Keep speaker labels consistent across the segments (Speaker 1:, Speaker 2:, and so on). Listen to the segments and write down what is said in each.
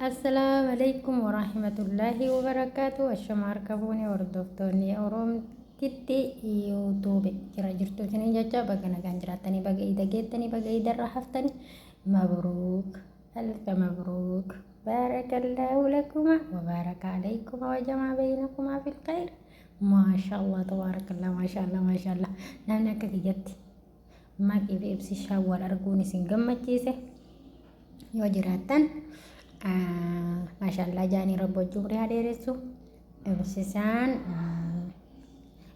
Speaker 1: Assalaamu alaikum warahmatullaahi wabarakaatu. Ashama harka fuune hordoftoonni Oromtitti YouTube jira jirtu isiniin jecha baga nagaan jiraattanii baga iida geettanii baga iidarra haftanii mabruuk alfa mabruuk baarakallaahu lakuma wabaaraka alaykuma wajamaa baynakumaa fil khayr. Maashaallah tabaarakallaa maashaallah maashaallah namni akka kiyyatti Maqii fi ibsishaan wal arguun isin gammachiise yoo jiraattan maashaallah jaanii rabbi wajji umrii haa dheeressu. Ibsisaan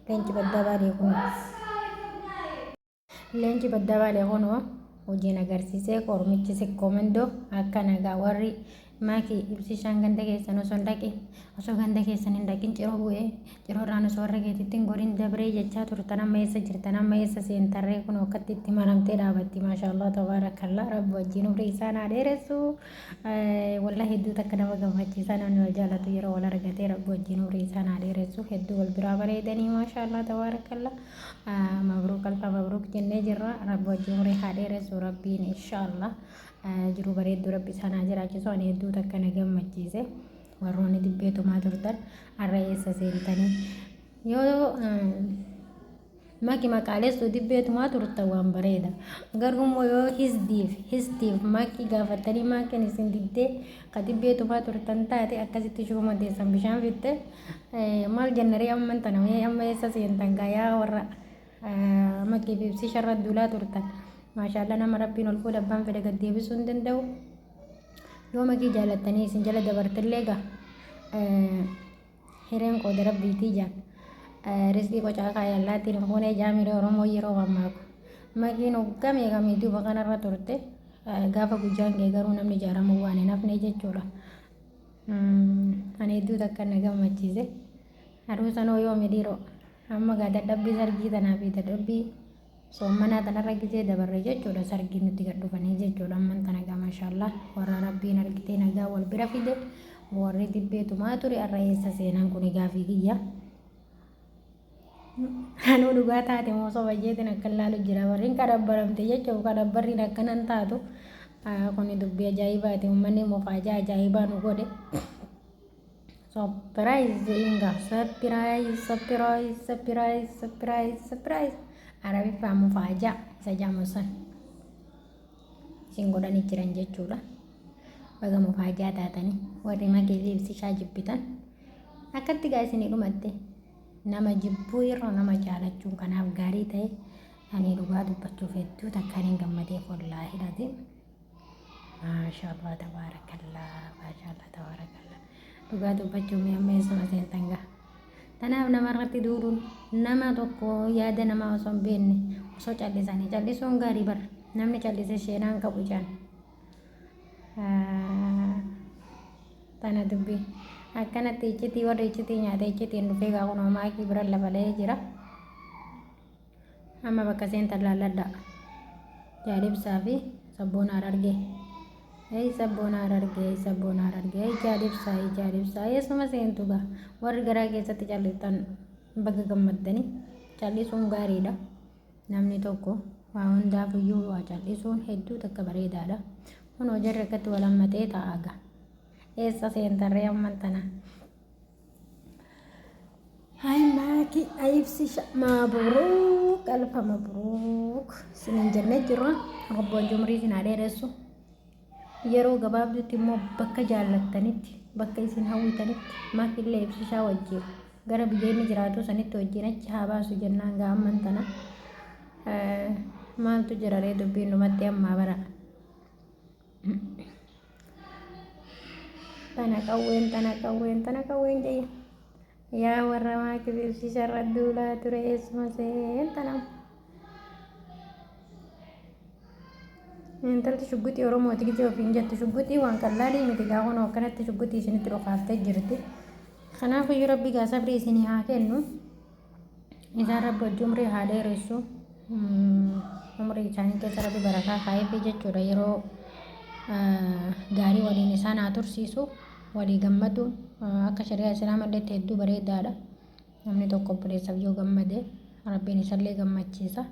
Speaker 1: leenci baddaa baalee kun leenci baddaa baalee kunoo hojiin agarsiisee qormichi sikkoo mandoo akka nagaa warri Maki ibsishaan ganda keessan osoo hin dhaqin osoo ganda keessan hin dhaqin ciroo bu'ee ciroodhaan osoo warra keetitti hin gorin dabree jechaa turtan amma eessa jirtan amma eessa seentarree kun akkatti itti maramtee dhaabatti maashaallah tabaarakallaa rabbi wajjin umrii isaan haa dheeressu wallahi hedduu takka nama gammachiisaa namni wal jaalatu yeroo wal argatee rabbi wajjin umrii isaan haa dheeressu hedduu wal biraa bareedanii maashaallah tabaarakallaa mabruuk alfa mabruuk jennee jirra rabbi wajjin umrii haa dheeressu rabbiin inshaallah Jiruu bareedduu rabbi isaan haa jiraachisu ani hedduu takka na gammachiise warroonni dibbee tumaa turtan har'a eessa seentanii yoo maki maqaaleessu dibbee tumaa turtan waan bareeda garuu immoo yoo hisdiif histiif maki gaafattanii maakin isin diddee ka dibbee tumaa turtan taate akkasitti shuuma teessan bishaan fitte maal jennaree amman tana amma eessa seentan gaa yaa warra Makii fi ibsisha irra duulaa turtan. Maashaallaa nama rabbiin ol fuudhe abbaan fedhe gad deebisuu hin danda'u. Yoo makii jaalattanii isin jala dabartillee gaa hireen qooda rabbiitii jaan. Rizqii qocaa kaayee allaattiin hin fuunee jaamiree Oromoo yeroo mammaaku. Makiin hoggaa meeqa miidhuuba kanarra turte gaafa guyyaan ga'e garuu namni ijaaramuu waan hin hafne jechuudha. Ani hedduu takka na gammachiise. Aruusanoo yoomi dhiiroo? Amma gaa dadhabbii sargii tanaa fi dadhabbii soommanaa tanarra gizee dabarre jechuudha sargii nutti gad dhufanii jechuudha amman tana gaa maashaallah warra rabbiin argitee nagaa wal bira fide warri dibbee tumaa ture arra eessa seenaan kuni gaafii kiyya. Anuu dhugaa taate moo soba jeetin akka laalu jira warreen kadhabbaramte jechuun kadhabbarriin akkanan taatu kuni dubbii ajaa'ibaati uummanni mufaajaa ajaa'ibaa nu godhe. Surprise inga surprise surprise surprise surprise surprise Arabiffaa mufaajaa isa jedhamu san isin godhanii jiran jechuudha. Baga mufaajaa taatanii warri makii fi ibsishaa jibbitan akkatti gaa isinii dhumatte nama jibbuu irra nama jaalachuun kanaaf gaarii ta'e ani dhugaa dubbachuuf hedduu takkaan hin gammadeef wallaahi dhatiin. Maashaallah tabaarakallah maashaallah tabaarakallah dhugaa dubbachuu mee amma eessuma seentan gaa tanaaf nama irratti duuluun nama tokko yaada namaa osoo hin beekne osoo callisanii callisuun gaarii bar namni callise sheenaan qabu jaan tana dubbii akkanatti iccitii warri iccitii nyaate iccitiin dhufee gaa kunoo maakii bira lafalee jira. Amma bakka seentan laalladhaa. Jaal Ibsaa fi Sabboona Harargee. Ei Sabboona Harargee, ei Sabboona Harargee, ei Jaal Ibsaa, ei Jaal Ibsaa. Eessuma seentu gaa. Warri garaa keessatti callistan baga gammaddanii. Callisuun gaariidha. Namni tokko waa hundaaf iyyuu waa callisuun hedduu takka bareedaadha. Kunoo jarri akkatti wal hammatee taa'a gaa. Eessa seentarree amman tana. Hay maaki ibsisha mabruuk alfa mabruuk isiniin jennee jirra. Rabbi wajji umrii isin haa dheeressu. Yeroo gabaabduutti immoo bakka jaallattanitti bakka isin hawwitanitti maakillee ibsishaa wajjin gara biyya inni jiraatu sanitti wajjin achi haa baasu jennaan gaa amman tana maaltu jira ree dubbiin dhumatti ammaa bara. Tana qawween tana qawween tana qawween jayya. Yaa warra maakif ibsisha irra duulaa ture eessuma seentan amma. Intalti shugguxii Oromooti gizee ofiin jettu shugguxii waan qallaalii miti gaa kunoo akkanatti shugguxii isinitti dhokaaftee jirti. Kanaaf iyyuu rabbi gaa sabrii isinii haa kennu. Isaan rabbi wajji umrii haa dheeressu. Umrii isaanii keessa rabbi barakaa kaa'eefi jechuudha yeroo gaarii waliin isaan haa tursiisu. Walii gammadu akka shari'aa islaamalleetti hedduu bareedaadha. Namni tokko obboleessaaf yoo gammade rabbiin isallee gammachiisa.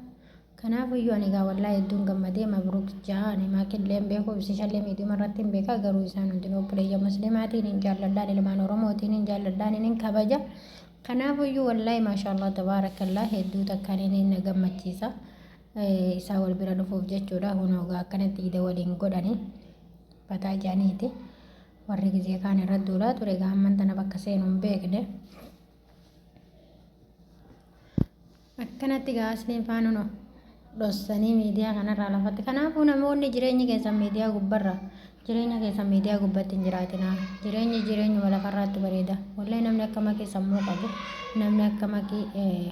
Speaker 1: Kanaafuyyuu ani egaa wallaahi hedduun gammadee mabruuk jaa ani maakillee hin beeku ibsishallee miidiyuma irratti hin beeka garuu isaan hundinuu obboleeyyan muslimaatiin hin jaalladhaan ilmaan oromootiin hin jaalladhaan hin kabaja. Kanaafuyyuu wallaahi maashaallah tabaarakallah hedduu takkaan inni na gammachiisa isaa wal bira dhufuuf jechuudha. Kunoo egaa akkanatti ida waliin godhani fataa jaaniiti warri gizee kaan irra duulaa ture egaa amman tana bakka seenu hin beekne. Akkanatti gaa asliin faanuno dhossanii miidiyaa kanarraa lafatti. Kanaafuu namoonni jireenyi keessan miidiyaa gubbarra jireenya keessan miidiyaa gubbatti hin jiraatinaa. Jireenyi jireenyuma lafarraatti bareeda. Wallahi namni akka makii sammuu qabu namni akka makii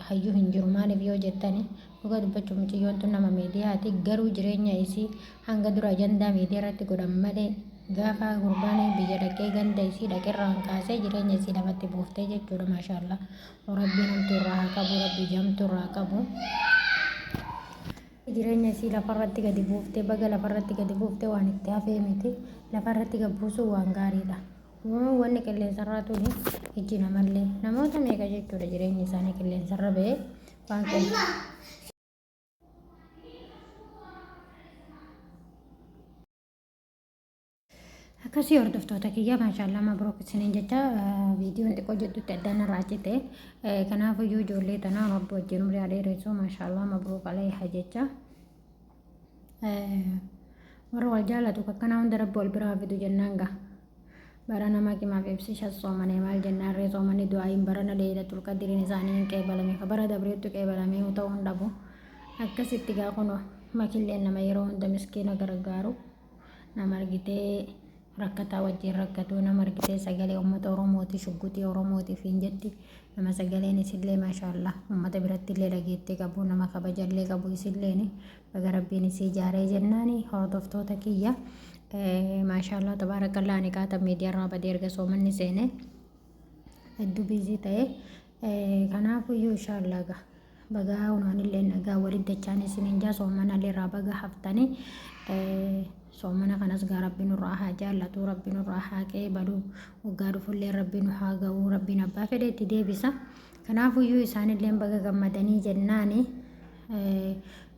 Speaker 1: hayyuu hin jiru. Maaliif yoo jettani dhuga dubbachuuf mucayyoon tun nama miidiyaati garuu jireenya isii hanga dura ajandaa miidiyaa irratti godhan malee Gaafa gurbaan biyya dhaqee ganda isii dhaqerraan kaasee jireenya isii lafatti buuftee jechuudha maashaallah. Rabbiin hamtuu irraa haa qabu, rabbi ija hamtuu irraa haa qabu. Jireenya isii lafarratti gadi buuftee baga lafarratti gadi buuftee waan itti hafee miti. Lafarratti gad buusuun waan gaariidha. Wanni qilleensarraa tuni ijji namallee namoota meeqa jechuudha jireenyi isaanii qilleensarra ba'ee waan qilleensa. Akkasii hordoftoota kiyya maashaallaa mabruuk isiniin jecha viidiyoon xiqqoo jedhutti addaan irraa cite. Kanaaf iyyuu ijoollee tanaa rabbi wajjin umrii haa dheeressu maashaallaa mabruuk alayha jecha. Warra wal jaalatu akkanaa hunda rabbi wal biraa fidu jennaan gaa. Bara nama kimaaf ibsisha soomanee maal jennaan ree soomanii du'aayin barana leeylatul qadiriin isaanii hin qeebalame ka bara dabreettu qeebalamee ta'uu hin dhabu. Akkasitti gaa kunoo makilleen nama yeroo hunda miskiina gargaaru. Nama argitee rakkataa wajjin rakkatuu nama argitee sagalee uummata Oromooti shugguxii Oromootiif hin jetti nama sagaleen isillee maashaallah uummata biratti illee dhageettii qabu nama kabajallee qabu isilleen baga rabbiin isii ijaaree jennaani hordoftoota kiyya maashaallah tabaarakallaa ani qaata miidiyaarraa badee erga soomanni seene hedduu biizii ta'e Kanaafuyyuu inshaallaa gaa bagaa hunaanillee nagaa walitti dachaan isiniin jaa soomanallee irraa baga haftanii soomana kanas gaa rabbi nurraa haa jaallatu rabbi nurraa haa qeebalu waggaa dhufullee rabbi nu haa ga'u rabbiin abbaa fedhe itti deebisa kanaafuyyuu isaanillee baga gammadanii jennaani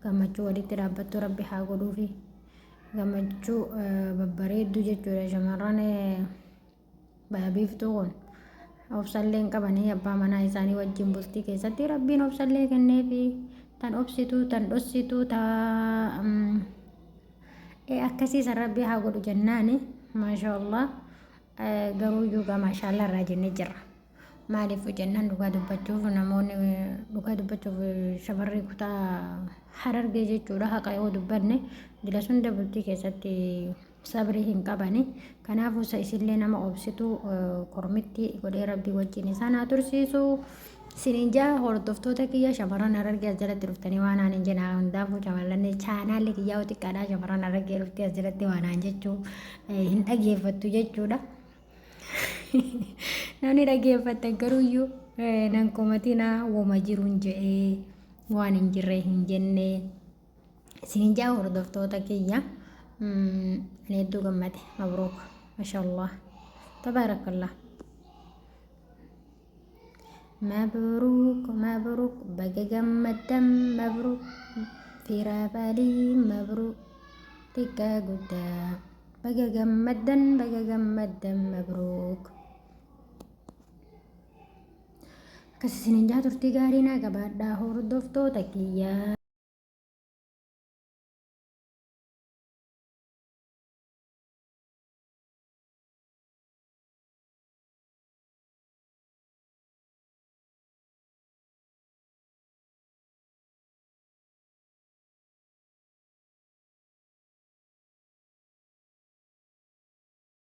Speaker 1: gammachuu walitti dhaabbattuu rabbi haa godhuufi gammachuu babbareedduu jechuudha shamarran Baya biiftuu kun obsallee hin qabanii abbaa manaa isaanii wajjin bultii keessatti rabbiin obsallee kenneefi tan obsituu tan dhossituu ta akkasii san rabbii haa godhu jennaani maashaallah garuu iyyuu gaa maashaallah irraa jennee jirra. Maaliif jennaan dhugaa dubbachuuf namoonni dhugaa dubbachuuf shamarri kutaa harargee jechuudha haqa yoo dubbanne dila sunda bultii keessatti sabrii hin qabani. Kanaafuu isa isillee nama obsitu kormitti godhee rabbii wajjin isaan haa tursiisu. Sinin jaa hordoftoota kiyya shamarran harargee as jalatti dhuftanii waan aan hin jenaa hundaafuu shamarran chaanaalli kiyyaa yoo xiqqaadhaa shamarran harargee dhuftee as jalatti waan aan jechuu hin dhageeffattu jechuudha. Namni dhageeffattan garuuyyuu nan komatinaa woma jiruun je'ee waan hin jirre hin jennee. Isinin jaa hordoftoota kiyya ani hedduu gammade mabruuk mashallah tabaarakallah mabruuk mabruuk baga gammaddan mabruuk firaa balii mabruuk xiqqaa guddaa baga gammaddan baga gammaddan mabruuk akkas isinin jaa turtii gaarii naa qabaadhaa hordoftoota kiyya.